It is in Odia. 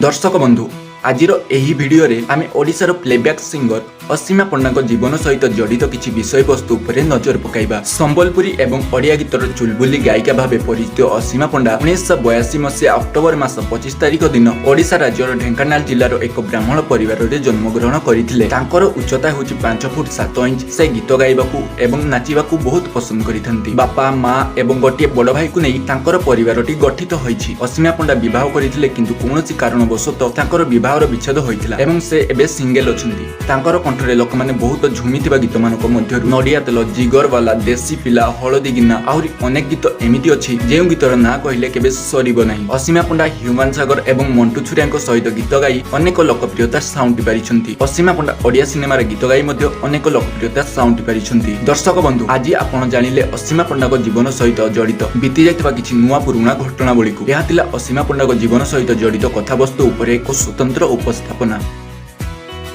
ଦର୍ଶକ ବନ୍ଧୁ, ଆଜିର ଏହି ଭିଡ଼ିଓରେ ଆମେ ଓଡ଼ିଶାର ପ୍ଲେବ୍ୟାକ୍ ସିଙ୍ଗର ଅସୀମା ପଣ୍ଡାଙ୍କ ଜୀବନ ସହିତ ଜଡ଼ିତ କିଛି ବିଷୟବସ୍ତୁ ଉପରେ ନଜର ପକାଇବା। ସମ୍ବଲପୁରୀ ଏବଂ ଓଡ଼ିଆ ଗୀତର ଚୁଲବୁଲି ଗାୟିକା ଭାବେ ପରିଚିତ ଅସୀମା ପଣ୍ଡା 1982 ମସିହା ଅକ୍ଟୋବର ମାସ 25 ତାରିଖ ଦିନ ଓଡ଼ିଶା ରାଜ୍ୟର ଢେଙ୍କାନାଳ ଜିଲ୍ଲାର ଏକ ବ୍ରାହ୍ମଣ ପରିବାରରେ ଜନ୍ମଗ୍ରହଣ କରିଥିଲେ। ତାଙ୍କର ଉଚ୍ଚତା ହେଉଛି 5 ଫୁଟ 7 ଇଞ୍ଚ। ସେ ଗୀତ ଗାଇବାକୁ ଏବଂ ନାଚିବାକୁ ବହୁତ ପସନ୍ଦ କରିଥାନ୍ତି। ବାପା, ମା ଏବଂ ଗୋଟିଏ ବଡ଼ ଭାଇକୁ ନେଇ ତାଙ୍କର ପରିବାରଟି ଗଠିତ ହୋଇଛି। ଅସୀମା ପଣ୍ଡା ବିବାହ କରିଥିଲେ, କିନ୍ତୁ କୌଣସି କାରଣବଶତଃ ତାଙ୍କର ବିବାହର ବିଚ୍ଛେଦ ହୋଇଥିଲା ଏବଂ ସେ ଏବେ ସିଙ୍ଗେଲ ଅଛନ୍ତି। ତାଙ୍କର କଣ୍ଠରେ ଲୋକମାନେ ବହୁତ ଝୁମିଥିବା ଗୀତମାନଙ୍କ ମଧ୍ୟରୁ ନଡ଼ିଆ ତେଲ, ଜିଗରବାଲା, ଦେଶୀ ପିଲା, ହଳଦୀ ଗିନା, ଆହୁରି ଅନେକ ଗୀତ ଏମିତି ଅଛି, ଯେଉଁ ଗୀତର ନାଁ କହିଲେ କେବେ ସରିବ ନାହିଁ। ଅସୀମା ପଣ୍ଡା ହ୍ୟୁମାନ ସାଗର ଏବଂ ମଣ୍ଟୁ ଛୁରିଆଙ୍କ ସହିତ ଗୀତ ଗାଇ ଅନେକ ଲୋକପ୍ରିୟତା ସାଉଁଟି ପାରିଛନ୍ତି। ଅସୀମା ପଣ୍ଡା ଓଡ଼ିଆ ସିନେମାରେ ଗୀତ ଗାଇ ମଧ୍ୟ ଅନେକ ଲୋକପ୍ରିୟତା ସାଉଁଟି ପାରିଛନ୍ତି। ଦର୍ଶକ ବନ୍ଧୁ, ଆଜି ଆପଣ ଜାଣିଲେ ଅସୀମା ପଣ୍ଡାଙ୍କ ଜୀବନ ସହିତ ଜଡ଼ିତ ବିତି ଯାଇଥିବା କିଛି ନୂଆ ପୁରୁଣା ଘଟଣାବଳୀକୁ। ଏହା ଥିଲା ଅସୀମା ପଣ୍ଡାଙ୍କ ଜୀବନ ସହିତ ଜଡ଼ିତ କଥାବସ୍ତୁ ଉପରେ ଏକ ସ୍ୱତନ୍ତ୍ର ଉପସ୍ଥାପନା।